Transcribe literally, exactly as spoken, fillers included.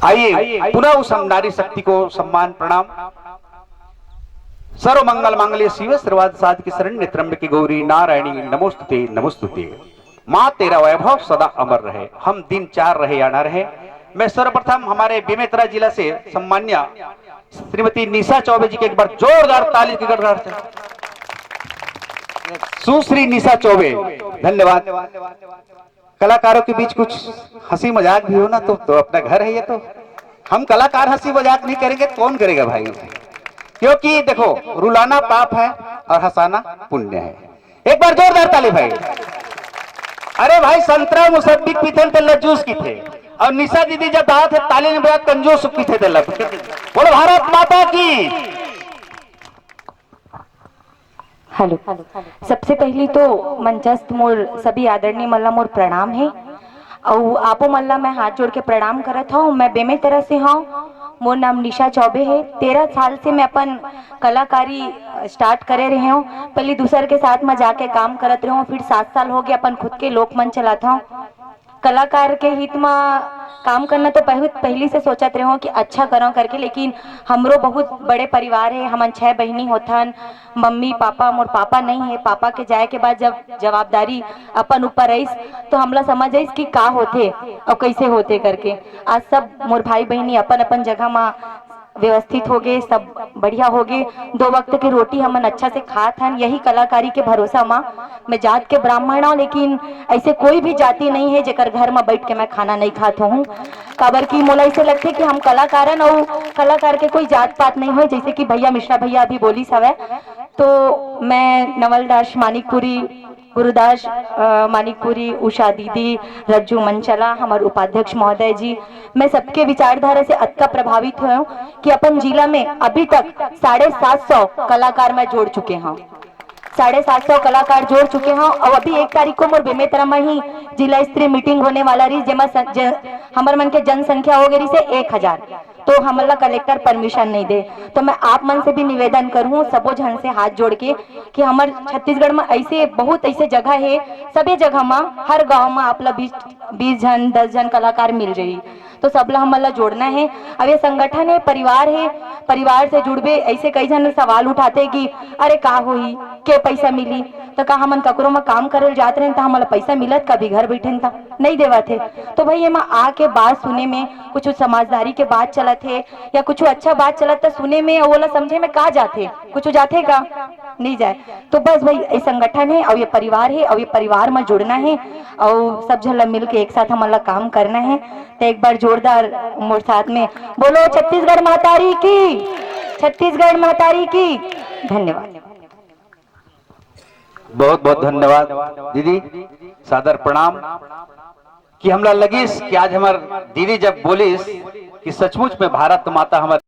आइए, पुनः उस हम नारी शक्ति को सम्मान, प्रणाम। सर्व मंगल मांगल्ये शिवे सर्वार्थ साधिके शरण्ये त्र्यंबके गौरी नारायणी नमोस्तुते नमोस्तुते। माँ, तेरा वैभव सदा अमर रहे, हम दिन चार रहे या ना रहे। मैं सर्वप्रथम हमारे बेमेतरा जिला से सम्मान्य श्रीमती निशा चौबे जी के एक बार जोरदार ताली की गड़गड़ाहट से। सुश्री निशा चौबे, धन्यवाद। कलाकारों के बीच कुछ हंसी मजाक भी हो ना तो, तो अपना घर है ये तो। हम कलाकार हंसी मजाक नहीं करेंगे, कौन करेगा भाई? क्योंकि देखो, रुलाना पाप है और हंसाना पुण्य है। एक बार जोरदार ताली भाई। अरे भाई, संतरा मुसब्बी पीथे तेला जूस किथे, और निशा दीदी जब दावत हे ताली नहीं बजा, कंजूस पीथे तेला। बोलो भारत माता की। हेलो। सबसे पहली तो मंचस्थ मोर सभी आदरणीय मन ला मोर प्रणाम हे। अउ आपो मन ला मैं हाथ जोड़ के प्रणाम करत हूँ। मैं बेमेतरा से हूँ, मोर नाम निशा चौबे है। तेरह साल से मैं अपन कलाकारी स्टार्ट करे रहे हूँ। पहले दूसर के साथ में जाके काम करत रहे हूँ, फिर सात साल हो गए अपन खुद के लोक मंच चलात हूँ। कलाकार के हित में काम करना तो बहुत पहली से सोचत रहे हूँ कि अच्छा करो करके, लेकिन हमरो बहुत बड़े परिवार है, हमन छह बहिनी होथन। मम्मी पापा, मोर पापा नहीं है, पापा के जाए के बाद जब जवाबदारी अपन ऊपर रहीस तो हमला समझ आइस कि का होथे और कैसे होथे करके। आज सब मोर भाई बहिनी अपन अपन जगह में व्यवस्थित हो गए, सब बढ़िया हो गए। दो वक्त के रोटी हमन अच्छा से खात हन, यही कलाकारी के भरोसा मा। मैं जात के ब्राह्मण हूँ, लेकिन ऐसे कोई भी जाति नहीं है जेकर घर में बैठ के मैं खाना नहीं खात हूँ। काबर कि मोला ऐसे लगथे कि हम कलाकारन अउ कलाकार के कोई जात पात नहीं होय, जैसे कि भैया मिश्रा भैया अभी बोलिस हवय। तो मैं नवल दास मानिकपुरी, गुरुदास अ, मानिकपुरी, उषा दीदी, रज्जू मंचला, हमर उपाध्यक्ष महोदय जी, मैं सबके विचारधारा से अतका प्रभावित होय हूँ कि अपन जिला में अभी तक साढ़े सात सौ कलाकार मैं जोड़ चुके हूँ। साढ़े सात सौ कलाकार जोड़ चुके हूँ और अभी एक तारीख को मोर बेमेतरा में ही जिला स्तरीय मीटिंग होने वाला रही, जेमा स-, ज-, हमर मन के जनसंख्या हो गई से एक हजार। तो हमला कलेक्टर परमिशन नहीं दे। तो मैं आप मन से भी निवेदन करूँ, सबो झन से हाथ जोड़ के, कि हमर छत्तीसगढ़ में ऐसे बहुत ऐसे जगह है, सभी जगह में, हर गांव में आप ला बीस, बीस झन, दस झन कलाकार मिल जाही। तो सबला हमन ला जोड़ना है। अब ये संगठन है, परिवार है, परिवार से जुड़बे। ऐसे कई झन सवाल उठाते कि अरे का होही, के पैसा मिली, तो का हमन ककरो में काम करे जात रहे तो हमन ला पैसा मिलत का? अभी घर बैठे तो नहीं देवत है। तो भाई, एमा आके बात सुने में, कुछ समझदारी के बात चलत है या कुछ अच्छा बात चलत, तो सुने में, ओला समझे में का जाथे? कुछ जाथे का? नहीं जाए। तो बस भाई, ये संगठन है और ये परिवार है और ये परिवार में जुड़ना है और सब झन ला मिल के एक साथ हमन ला काम करना है। तो एक बार जोरदार मोर साथ में बोलो, छत्तीसगढ़ महतारी की, छत्तीसगढ़ महतारी की। धन्यवाद। बहुत बहुत धन्यवाद दीदी, सादर प्रणाम। कि हमला लगिस कि आज हमर दीदी जब बोलिस कि सचमुच में भारत माता हमर